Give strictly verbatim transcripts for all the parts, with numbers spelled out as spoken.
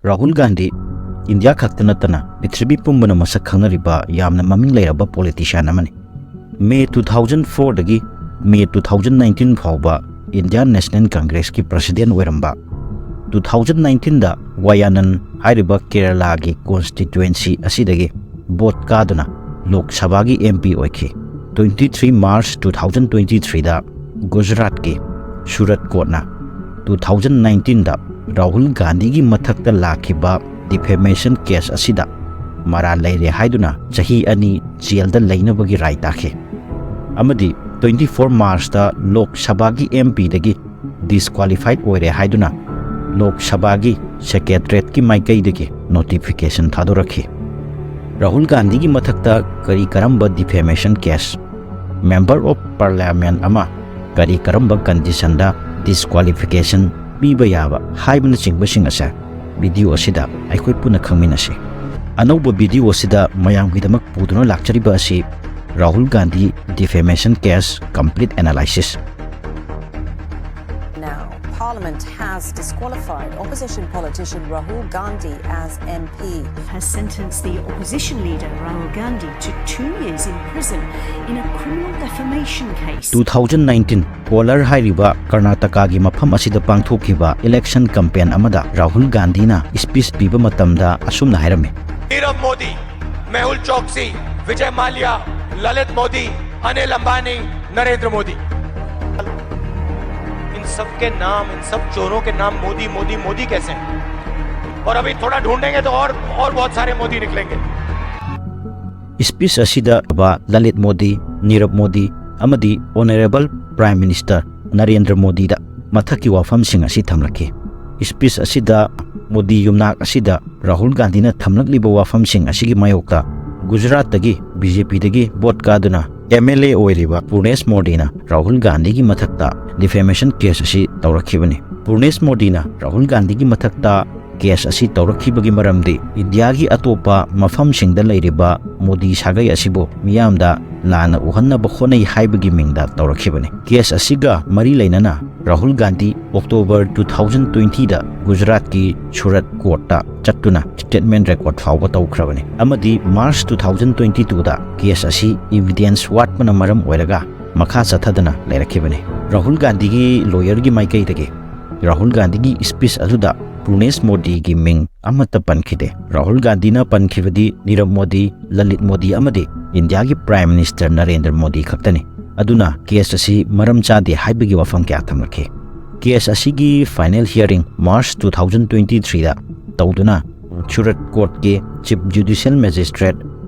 Rahul Gandhi India ꯈꯛꯇ ꯅꯠꯇꯅ ꯄ꯭ꯔꯤꯊꯤꯕꯤ ꯄꯨꯝꯕꯅ ꯃꯁꯛ ꯈꯪꯅꯔꯤꯕ ꯌꯥꯝꯅ ꯃꯃꯤꯡ ꯂꯩꯔꯕ ꯄꯣꯂꯤꯇꯤꯁꯤꯌꯥꯟ ꯑꯃꯅꯤ꯫ ꯃꯦ ꯇꯨ ꯊꯥꯎꯖꯟ ꯐꯣꯔꯗꯒꯤ ꯃꯦ ꯇꯨ ꯊꯥꯎꯖꯟ ꯅꯥꯏꯟꯇꯤꯟ ꯐꯥꯎꯕ ꯏꯟꯗꯤꯌꯥꯟ ꯅꯦꯁꯅꯦꯜ ꯀꯪꯒ꯭ꯔꯦꯁꯀꯤ ꯄ꯭ꯔꯁꯤꯗꯦꯟ ꯑꯣꯏꯔꯝꯕ, ꯇꯨ ꯊꯥꯎꯖꯟ ꯅꯥꯏꯟꯇꯤꯟꯗ ꯋꯥꯌꯥꯅꯟ ꯍꯥꯏꯔꯤꯕ ꯀꯦꯔꯂꯥꯒꯤ ꯀꯣꯟꯁꯇꯤꯇ꯭ꯋꯦꯟꯁꯤ ꯑꯁꯤꯗꯒꯤ ꯚꯣꯠ ꯀꯥꯗꯨꯅ ꯂꯣꯛ ꯁꯚꯥꯒꯤ ꯑꯦꯝ ꯄꯤ ꯑꯣꯏꯈꯤ꯫ Twenty three March two thousand twenty ꯊ꯭ꯔꯤꯗ ꯒꯨꯖꯔꯥꯠꯀꯤ ꯁꯨꯔꯠ ꯀꯣꯔꯠꯅ ꯇꯨ ꯊꯥꯎꯖꯟ ꯅꯥꯏꯟꯇꯤꯟꯗ ꯔꯥꯍꯨꯜ ꯒꯥꯟꯙꯤꯒꯤ ꯃꯊꯛꯇ ꯂꯥꯛꯈꯤꯕ ꯗꯤꯐꯦꯃꯦꯁꯟ ꯀꯦꯁ ꯑꯁꯤꯗ ꯃꯔꯥꯜ ꯂꯩꯔꯦ ꯍꯥꯏꯗꯨꯅ ꯆꯍꯤ ꯑꯅꯤ ꯖꯦꯜꯗ ꯂꯩꯅꯕꯒꯤ ꯔꯥꯏ ꯇꯥꯈꯤ꯫ ꯑꯃꯗꯤ ꯇ꯭ꯋꯦꯟꯇꯤ ꯐꯣꯔ ꯃꯥꯔꯆꯇ ꯂꯣꯛ ꯁꯚꯥꯒꯤ ꯑꯦꯝ ꯄꯤꯗꯒꯤ ꯗꯤꯁꯀ꯭ꯋꯥꯂꯤꯐꯥꯏꯠ ꯑꯣꯏꯔꯦ ꯍꯥꯏꯗꯨꯅ ꯂꯣꯛ ꯁꯚꯥꯒꯤ ꯁꯦꯀ꯭ꯔꯦꯇꯔꯤꯌꯦꯠꯀꯤ ꯃꯥꯏꯀꯩꯗꯒꯤ ꯅꯣꯇꯤꯐꯤꯀꯦꯁꯟ ꯊꯥꯗꯣꯔꯛꯈꯤ꯫ ꯔꯥꯍꯨꯜ ꯒꯥꯟꯙꯤꯒꯤ ꯃꯊꯛꯇ ꯀꯔꯤ ꯀꯔꯝꯕ ꯗꯤꯐꯦꯃꯦꯁꯟ ꯀꯦꯁ, ꯃꯦꯝꯕꯔ ꯑꯣꯐ ꯄꯥꯔꯂꯤꯌꯥꯃꯦꯟ ꯑꯃ ꯀꯔꯤ ꯀꯔꯝꯕ ꯀꯟꯗꯤꯁꯟꯗ ꯗꯤꯁꯀ꯭ꯋꯥꯂꯤꯐꯤꯀꯦꯁꯟ ꯄꯤꯕ ꯌꯥꯕ ꯍꯥꯏꯕꯅꯆꯤꯡꯕꯁꯤꯡ ꯑꯁꯦ ꯚꯤꯗꯤꯑꯣ ꯑꯁꯤꯗ ꯑꯩꯈꯣꯏ ꯄꯨꯟꯅ ꯈꯪꯃꯤꯟꯅꯁꯤ꯫ ꯑꯅꯧꯕ ꯚꯤꯗꯤꯑꯣ ꯑꯁꯤꯗ ꯃꯌꯥꯝꯒꯤꯗꯃꯛ ꯄꯨꯗꯨꯅ ꯂꯥꯛꯆꯔꯤꯕ ꯑꯁꯤ Rahul Gandhi defamation case complete analysis. Now, Parliament has disqualified opposition politician Rahul Gandhi as M P. Has sentenced the opposition leader Rahul Gandhi to two years in prison in a criminal defamation case. Two thousand nineteen Kolar ꯍꯥꯏꯔꯤꯕ ꯀꯔꯅꯥꯇꯀꯥꯒꯤ ꯃꯐꯝ ꯑꯁꯤꯗ ꯄꯥꯡꯊꯣꯛꯈꯤꯕ election ꯀꯝꯄꯦꯟ ꯑꯃꯗ ꯔꯥꯍꯨꯜ ꯒꯥꯟꯙꯤꯅ speech ꯄꯤꯕ ꯃꯇꯝꯗ ꯑꯁꯨꯝꯅ ꯍꯥꯏꯔꯝꯃꯤ꯫ नीरव मोदी, मेहुल चोकसी, विजय माल्या, ललित मोदी, अनिल अंबानी, नरेंद्र मोदी। इन सब के नाम, इन सब चोरों के नाम मोदी, मोदी, मोदी कैसे हैं? और अभी थोड़ा ढूंढेंगे तो और और बहुत सारे मोदी निकलेंगे। ꯁ꯭ꯄꯤꯆ ꯑꯁꯤꯗ ꯂꯂꯤꯠ ꯃꯣꯗꯤ, ꯅꯤꯔꯕ ꯃꯣꯗꯤ ꯑꯃꯗꯤ ꯑꯣꯅꯔꯦꯕꯜ ꯄ꯭ꯔꯥꯏꯝ ꯃꯤꯅꯤꯁꯇꯔ ꯅꯔꯦꯟꯗ꯭ꯔ ꯃꯣꯗꯤꯗ ꯃꯊꯛꯀꯤ ꯋꯥꯐꯝꯁꯤꯡ ꯑꯁꯤ ꯊꯝꯂꯛꯈꯤ꯫ ꯁ꯭ꯄꯤꯆ ꯑꯁꯤꯗ ꯃꯣꯗꯤ ꯌꯨꯝꯅꯥꯛ ꯑꯁꯤꯗ ꯔꯥꯍꯨꯜ ꯒꯥꯟꯙꯤꯅ ꯊꯝꯂꯛꯂꯤꯕ ꯋꯥꯐꯝꯁꯤꯡ ꯑꯁꯤꯒꯤ ꯃꯥꯌꯣꯛꯇ ꯒꯨꯖꯔꯥꯠꯇꯒꯤ ꯕꯤ ꯖꯦ ꯄꯤꯗꯒꯤ ꯚꯣꯠ ꯀꯥꯗꯨꯅ ꯑꯦꯝ ꯑꯦꯜ ꯑꯦ ꯑꯣꯏꯔꯤꯕ ꯄꯨꯔꯅꯦꯁ ꯃꯣꯗꯤꯅ ꯔꯥꯍꯨꯜ ꯒꯥꯟꯙꯤꯒꯤ ꯃꯊꯛꯇ ꯗꯤꯐꯦꯃꯦꯁꯟ ꯀꯦꯁ ꯑꯁꯤ ꯇꯧꯔꯛꯈꯤꯕꯅꯤ꯫ ꯄꯨꯔꯅꯦꯁ ꯃꯣꯗꯤꯅ ꯔꯥꯍꯨꯜ ꯒꯥꯟꯙꯤꯒꯤ ꯃꯊꯛꯇ ꯀꯦꯁ ꯑꯁꯤ ꯇꯧꯔꯛꯈꯤꯕꯒꯤ ꯃꯔꯝꯗꯤ ꯏꯟꯗꯤꯌꯥꯒꯤ ꯑꯇꯣꯞꯄ ꯃꯐꯝꯁꯤꯡꯗ ꯂꯩꯔꯤꯕ ꯃꯣꯗꯤ ꯁꯥꯒꯩ ꯑꯁꯤꯕꯨ ꯃꯤꯌꯥꯝꯗ ꯂꯥꯟꯅ ꯎꯍꯟꯅꯕ ꯍꯣꯠꯅꯩ ꯍꯥꯏꯕꯒꯤ ꯃꯤꯡꯗ ꯇꯧꯔꯛꯈꯤꯕꯅꯤ꯫ ꯀꯦꯁ ꯑꯁꯤꯒ ꯃꯔꯤ ꯂꯩꯅꯅ Rahul Gandhi October two thousand ꯇ꯭ꯋꯦꯟꯇꯤꯗ ꯒꯨꯖꯔꯥꯠꯀꯤ ꯁꯨꯔꯠ ꯀꯣꯔꯠꯇ ꯆꯠꯇꯨꯅ ꯁ꯭ꯇꯦꯠꯃꯦꯟ ꯔꯦꯀꯣꯔꯗ ꯐꯥꯎꯕ ꯇꯧꯈ꯭ꯔꯕꯅꯤ ꯑꯃꯗꯤ ꯃꯥꯔꯆ ꯇꯨ ꯊꯥꯎꯖꯟ ꯇ꯭ꯋꯦꯟꯇꯤ ꯇꯨꯗ ꯀꯦꯁ ꯑꯁꯤ ꯏꯚꯤꯗꯦꯟꯁ ꯋꯥꯠꯄꯅ ꯃꯔꯝ ꯑꯣꯏꯔꯒ ꯃꯈꯥ ꯆꯠꯊꯗꯅ ꯂꯩꯔꯛꯈꯤꯕꯅꯤ꯫ ꯔꯥꯍꯨꯜ ꯒꯥꯟꯙꯤꯒꯤ ꯂꯣꯌꯔꯒꯤ ꯃꯥꯏꯀꯩꯗꯒꯤ ꯔꯥꯍꯨꯜ ꯒꯥꯟꯙꯤꯒꯤ ꯁ꯭ꯄꯤꯆ ꯑꯗꯨꯗ ꯄ꯭ꯔꯨꯅꯦꯁ ꯃꯣꯗꯤꯒꯤ ꯃꯤꯡ ꯑꯃꯠꯇ ꯄꯟꯈꯤꯗꯦ꯫ ꯔꯥꯍꯨꯜ ꯒꯥꯟꯙꯤꯅ ꯄꯟꯈꯤꯕꯗꯤ ꯅꯤꯔꯕ ꯃꯣꯗꯤ, ꯂꯂꯤꯠ ꯃꯣꯗꯤ ꯑꯃꯗꯤ ꯏꯟꯗꯤꯌꯥꯒꯤ ꯄ꯭ꯔꯥꯏꯝ ꯃꯤꯅꯤꯁꯇꯔ ꯅꯔꯦꯟꯗ꯭ꯔ ꯃꯣꯗꯤ ꯈꯛꯇꯅꯤ꯫ ꯑꯗꯨꯅ ꯀꯦꯁ ꯑꯁꯤ ꯃꯔꯝ ꯆꯥꯗꯦ ꯍꯥꯏꯕꯒꯤ ꯋꯥꯐꯝ ꯀꯌꯥ ꯊꯝꯂꯛꯈꯤ꯫ ꯀꯦꯁ ꯑꯁꯤꯒꯤ final hearing March two thousand twenty ꯊ꯭ꯔꯤꯗ ꯇꯧꯗꯨꯅ ꯁꯨꯔꯠ ꯀꯣꯔꯠꯀꯤ ꯆꯤꯐ ꯖꯨꯗꯤꯁꯤꯌꯦꯜ ꯃꯦꯖꯤꯁꯇ꯭ꯔꯦꯠ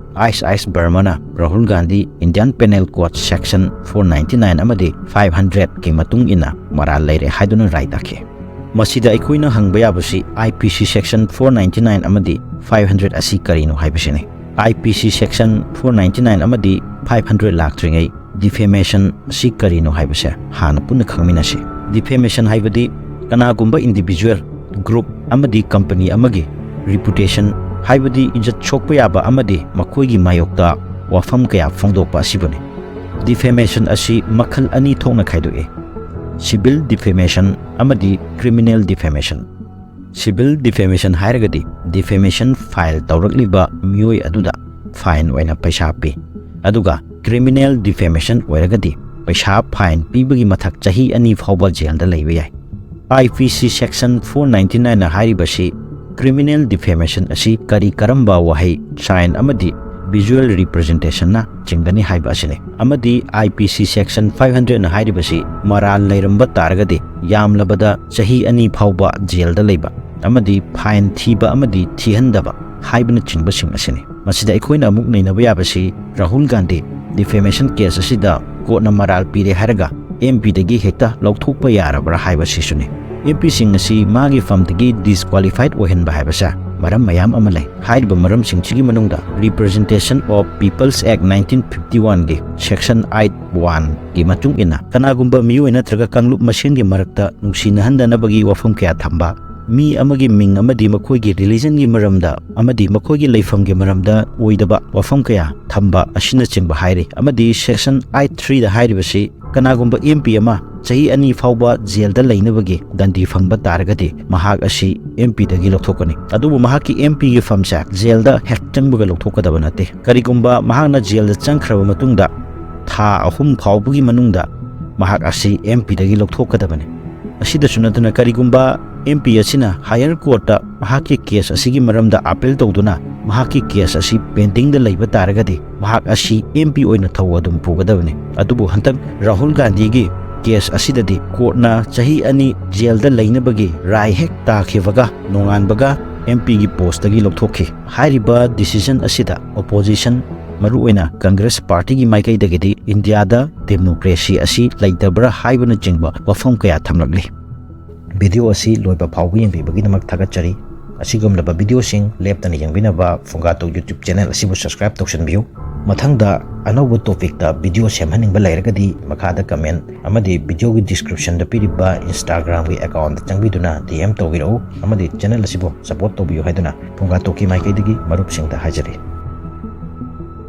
ꯑꯥꯏꯁ ꯑꯥꯏꯁ ꯕꯔꯃꯅ Rahul Gandhi Indian penal code section four ninety nine ꯑꯃꯗꯤ ꯐꯥꯏꯚ ꯍꯟꯗ꯭ꯔꯦꯠꯀꯤ ꯃꯇꯨꯡ ꯏꯟꯅ ꯃꯔꯥꯜ ꯂꯩꯔꯦ ꯍꯥꯏꯗꯨꯅ ꯔꯥꯏ ꯇꯥꯈꯤ꯫ ꯃꯁꯤꯗ ꯑꯩꯈꯣꯏꯅ ꯍꯪꯕ ꯌꯥꯕꯁꯤ ꯑꯥꯏ ꯄꯤ ꯁꯤ ꯁꯦꯛꯁꯟ ꯐꯣꯔ ꯅꯥꯏꯟꯇꯤ ꯅꯥꯏꯟ ꯑꯃꯗꯤ ꯐꯥꯏꯚ ꯍꯟꯗ꯭ꯔꯦꯠ ꯑꯁꯤ ꯀꯔꯤꯅꯣ ꯍꯥꯏꯕꯁꯤꯅꯤ꯫ ꯑꯥꯏ ꯄꯤ ꯁꯤ ꯁꯦꯛꯁꯟ ꯐꯣꯔ ꯅꯥꯏꯟꯇꯤ ꯅꯥꯏꯟ ꯑꯃꯗꯤ ꯐꯥꯏꯚ ꯍꯟꯗ꯭ꯔꯦꯠ ꯂꯥꯛꯇ꯭ꯔꯤꯉꯩ ꯗꯤꯐꯦꯃꯦꯁꯟ ꯑꯁꯤ ꯀꯔꯤꯅꯣ ꯍꯥꯏꯕꯁꯦ ꯍꯥꯟꯅ ꯄꯨꯟꯅ ꯈꯪꯃꯤꯟꯅꯁꯤ꯫ ꯗꯤꯐꯦꯃꯦꯁꯟ ꯍꯥꯏꯕꯗꯤ ꯀꯅꯥꯒꯨꯝꯕ ꯏꯟꯗꯤꯚꯤꯖꯨꯋꯦꯜ, ꯒ꯭ꯔꯨꯞ ꯑꯃꯗꯤ ꯀꯝꯄꯅꯤ ꯑꯃꯒꯤ ꯔꯤꯄꯨꯇꯦꯁꯟ ꯍꯥꯏꯕꯗꯤ ꯏꯖꯠ ꯁꯣꯛꯄ ꯌꯥꯕ ꯑꯃꯗꯤ ꯃꯈꯣꯏꯒꯤ ꯃꯥꯌꯣꯛꯇ ꯋꯥꯐꯝ ꯀꯌꯥ ꯐꯣꯡꯗꯣꯛꯄ ꯑꯁꯤꯕꯨꯅꯤ꯫ ꯗꯤꯐꯦꯃꯦꯁꯟ ꯑꯁꯤ ꯃꯈꯜ ꯑꯅꯤ ꯊꯣꯛꯅ ꯈꯥꯏꯗꯣꯛꯏ, ꯁꯤꯚꯤꯜ ꯗꯤꯐꯦꯃꯦꯁꯟ ꯑꯃꯗꯤ ꯀ꯭ꯔꯤꯃꯤꯅꯦꯜ ꯗꯤꯐꯦꯃꯦꯁꯟ꯫ ꯁꯤꯚꯤꯜ ꯗꯤꯐꯦꯃꯦꯁꯟ ꯍꯥꯏꯔꯒꯗꯤ ꯗꯤꯐꯦꯃꯦꯁꯟ ꯐꯥꯏꯜ ꯇꯧꯔꯛꯂꯤꯕ ꯃꯤꯑꯣꯏ ꯑꯗꯨꯗ ꯐꯥꯏꯟ ꯑꯣꯏꯅ ꯄꯩꯁꯥ ꯄꯤ, ꯑꯗꯨꯒ ꯀ꯭ꯔꯤꯃꯤꯅꯦꯜ ꯗꯤꯐꯦꯃꯦꯁꯟ ꯑꯣꯏꯔꯒꯗꯤ ꯄꯩꯁꯥ ꯐꯥꯏꯟ ꯄꯤꯕꯒꯤ ꯃꯊꯛ ꯆꯍꯤ ꯑꯅꯤ ꯐꯥꯎꯕ ꯖꯦꯜꯗ ꯂꯩꯕ ꯌꯥꯏ꯫ ꯑꯥꯏ ꯄꯤ ꯁꯤ ꯁꯦꯛꯁꯟ ꯐꯣꯔ ꯅꯥꯏꯟꯇꯤ ꯅꯥꯏꯟꯅ ꯍꯥꯏꯔꯤꯕꯁꯤ ꯀ꯭ꯔꯤꯃꯤꯅꯦꯜ ꯗꯤꯐꯦꯃꯦꯁꯟ ꯑꯁꯤ ꯀꯔꯤ ꯀꯔꯝꯕ ꯋꯥꯍꯩ, ꯁꯥꯏꯟ ꯑꯃꯗꯤ ꯚꯤꯖꯨꯋꯦꯜ ꯔꯤꯄ꯭ꯔꯖꯦꯟꯇꯦꯁꯟꯅ ꯆꯤꯡꯒꯅꯤ ꯍꯥꯏꯕ ꯑꯁꯤꯅꯤ꯫ ꯑꯃꯗꯤ ꯑꯥꯏ ꯄꯤ ꯁꯤ ꯁꯦꯛꯁꯟ ꯐꯥꯏꯚ ꯍꯟꯗ꯭ꯔꯦꯠꯅ ꯍꯥꯏꯔꯤꯕꯁꯤ ꯃꯔꯥꯜ ꯂꯩꯔꯝꯕ ꯇꯥꯔꯒꯗꯤ ꯌꯥꯝꯂꯕꯗ ꯆꯍꯤ ꯑꯅꯤ ꯐꯥꯎꯕ ꯖꯦꯜꯗ ꯂꯩꯕ ꯑꯃꯗꯤ ꯐꯥꯏꯟ ꯊꯤꯕ ꯑꯃꯗꯤ ꯊꯤꯍꯟꯗꯕ ꯍꯥꯏꯕꯅꯆꯤꯡꯕꯁꯤꯡ ꯑꯁꯤꯅꯤ꯫ ꯃꯁꯤꯗ ꯑꯩꯈꯣꯏꯅ ꯑꯃꯨꯛ ꯅꯩꯅꯕ ꯌꯥꯕꯁꯤ ꯔꯥꯍꯨꯜ ꯒꯥꯟꯙꯤ ꯗꯤꯐꯦꯃꯦꯁꯟ ꯀꯦꯁ ꯑꯁꯤꯗ ꯀꯣꯔꯠꯅ ꯃꯔꯥꯜ ꯄꯤꯔꯦ ꯍꯥꯏꯔꯒ ꯑꯦꯝ ꯄꯤꯗꯒꯤ ꯍꯦꯛꯇ ꯂꯧꯊꯣꯛꯄ ꯌꯥꯔꯕ꯭ꯔꯥ ꯍꯥꯏꯕꯁꯤꯁꯨꯅꯤ꯫ ꯑꯦꯝ ꯄꯤꯁꯤꯡ ꯑꯁꯤ ꯃꯥꯒꯤ ꯐꯝꯗꯒꯤ ꯗꯤꯁꯀ꯭ꯋꯥꯂꯤꯐꯥꯏꯠ ꯑꯣꯏꯍꯟꯕ ꯍꯥꯏꯕꯁꯦ ꯃꯔꯝ ꯃꯌꯥꯝ ꯑꯃ ꯂꯩ꯫ ꯍꯥꯏꯔꯤꯕ ꯃꯔꯝꯁꯤꯡꯁꯤꯒꯤ ꯃꯅꯨꯡꯗ Representation of People's Act nineteen fifty one ꯒꯤ section eight one ꯒꯤ ꯃꯇꯨꯡ ꯏꯟꯅ ꯀꯅꯥꯒꯨꯝꯕ ꯃꯤꯑꯣꯏ ꯅꯠꯇ꯭ꯔꯒ ꯀꯥꯡꯂꯨꯞ ꯃꯁꯦꯟꯒꯤ ꯃꯔꯛꯇ ꯅꯨꯡꯁꯤꯅꯍꯟꯗꯅꯕꯒꯤ ꯋꯥꯐꯝ ꯀꯌꯥ ꯊꯝꯕ, ꯃꯤ ꯑꯃꯒꯤ ꯃꯤꯡ ꯑꯃꯗꯤ ꯃꯈꯣꯏꯒꯤ ꯔꯤꯂꯤꯖꯟꯒꯤ ꯃꯔꯝꯗ ꯑꯃꯗꯤ ꯃꯈꯣꯏꯒꯤ ꯂꯩꯐꯝꯒꯤ ꯃꯔꯝꯗ ꯑꯣꯏꯗꯕ ꯋꯥꯐꯝ ꯀꯌꯥ ꯊꯝꯕ ꯑꯁꯤꯅꯆꯤꯡꯕ ꯍꯥꯏꯔꯤ꯫ ꯑꯃꯗꯤ section eight three ꯗ ꯍꯥꯏꯔꯤꯕꯁꯤ, ꯀꯅꯥꯒꯨꯝꯕ M P ꯑꯃ ꯆꯍꯤ ꯑꯅꯤ ꯐꯥꯎꯕ ꯖꯦꯜꯗ ꯂꯩꯅꯕꯒꯤ ꯗꯟꯗꯤ ꯐꯪꯕ ꯇꯥꯔꯒꯗꯤ ꯃꯍꯥꯛ ꯑꯁꯤ M P ꯗꯒꯤ ꯂꯧꯊꯣꯛꯀꯅꯤ꯫ ꯑꯗꯨꯕꯨ ꯃꯍꯥꯛꯀꯤ M P ꯒꯤ ꯐꯝꯁꯦ ꯖꯦꯜꯗ ꯍꯦꯛ ꯆꯪꯕꯒ ꯂꯧꯊꯣꯛꯀꯗꯕ ꯅꯠꯇꯦ꯫ ꯀꯔꯤꯒꯨꯝꯕ ꯃꯍꯥꯛꯅ ꯖꯦꯜꯗ ꯆꯪꯈ꯭ꯔꯕ ꯃꯇꯨꯡꯗ ꯊꯥ ꯑꯍꯨꯝ ꯐꯥꯎꯕꯒꯤ ꯃꯅꯨꯡꯗ ꯃꯍꯥꯛ ꯑꯁꯤ M P ꯗꯒꯤ ꯂꯧꯊꯣꯛꯀꯗꯕꯅꯤ꯫ ꯑꯁꯤꯗꯁꯨ ꯅꯠꯇꯅ, ꯀꯔꯤꯒꯨꯝꯕ M P ꯑꯁꯤꯅ higher court ꯇ ꯃꯍꯥꯛꯀꯤ case ꯑꯁꯤꯒꯤ ꯃꯔꯝꯗ appeal ꯇꯧꯗꯨꯅ ꯃꯍꯥꯛꯀꯤ case ꯑꯁꯤ pending ꯗ ꯂꯩꯕ ꯇꯥꯔꯒꯗꯤ, ꯃꯍꯥꯛ ꯑꯁꯤ M P ꯑꯣꯏꯅ ꯊꯧ ꯑꯗꯨꯝ ꯄꯨꯒꯗꯕꯅꯤ꯫ ꯑꯗꯨꯕꯨ ꯍꯟꯗꯛ ꯔꯥꯍꯨꯜ ꯒꯥꯟꯙꯤꯒꯤ case ꯑꯁꯤꯗꯗꯤ court ꯅ ꯆꯍꯤ ꯑꯅꯤ ꯖꯦꯜꯗ ꯂꯩꯅꯕꯒꯤ ꯔꯥꯏ ꯍꯦꯛ ꯇꯥꯈꯤꯕꯒ, ꯅꯣꯡꯉꯥꯟꯕꯒ M P ꯒꯤ post ꯇꯒꯤ ꯂꯧꯊꯣꯛꯈꯤ꯫ ꯍꯥꯏꯔꯤꯕ decision ꯑꯁꯤꯗ opposition, ꯃꯔꯨꯑꯣꯏꯅ Congress party ꯒꯤ ꯃꯥꯏꯀꯩꯗꯒꯤꯗꯤ ꯏꯟꯗꯤꯌꯥꯗ democracy ꯑꯁꯤ ꯂꯩꯇꯕ꯭ꯔꯥ ꯍꯥꯏꯕꯅꯆꯤꯡꯕ ꯋꯥꯐꯝ ꯀꯌꯥ ꯊꯝꯂꯛꯂꯤ꯫ Video ꯑꯁꯤ ꯂꯣꯏꯕ ꯐꯥꯎꯕ ꯌꯦꯡꯕꯤꯕꯒꯤꯗꯃꯛ ꯊꯥꯒꯠꯆꯔꯤ꯫ ꯑꯁꯤꯒꯨꯝꯂꯕ video ꯁꯤꯡ ꯂꯦꯞꯇꯅ ꯌꯦꯡꯕꯤꯅꯕ ꯐꯨꯡꯒꯥꯇꯣꯛ YouTube channel ꯑꯁꯤꯕꯨ subscribe ꯇꯧꯁꯤꯟꯕꯤꯌꯨ꯫ ꯃꯊꯪꯗ ꯑꯅꯧꯕ topic ꯇ video ꯁꯦꯝꯍꯟꯅꯤꯡꯕ ꯂꯩꯔꯒꯗꯤ ꯃꯈꯥꯗ comment ꯑꯃꯗꯤ video ꯒꯤ description ꯗ ꯄꯤꯔꯤꯕ Instagram ꯒꯤ account ꯇ ꯆꯪꯕꯤꯗꯨꯅ D M ꯇꯧꯕꯤꯔꯛꯎ, ꯑꯃꯗꯤ channel ꯑꯁꯤꯕꯨ support ꯇꯧꯕꯤꯌꯨ ꯍꯥꯏꯗꯨꯅ ꯐꯨꯡꯒꯥꯇꯣꯛꯀꯤ ꯃꯥꯏꯀꯩꯗꯒꯤ ꯃꯔꯨꯞꯁꯤꯡꯗ ꯍꯥꯏꯖꯔꯤ꯫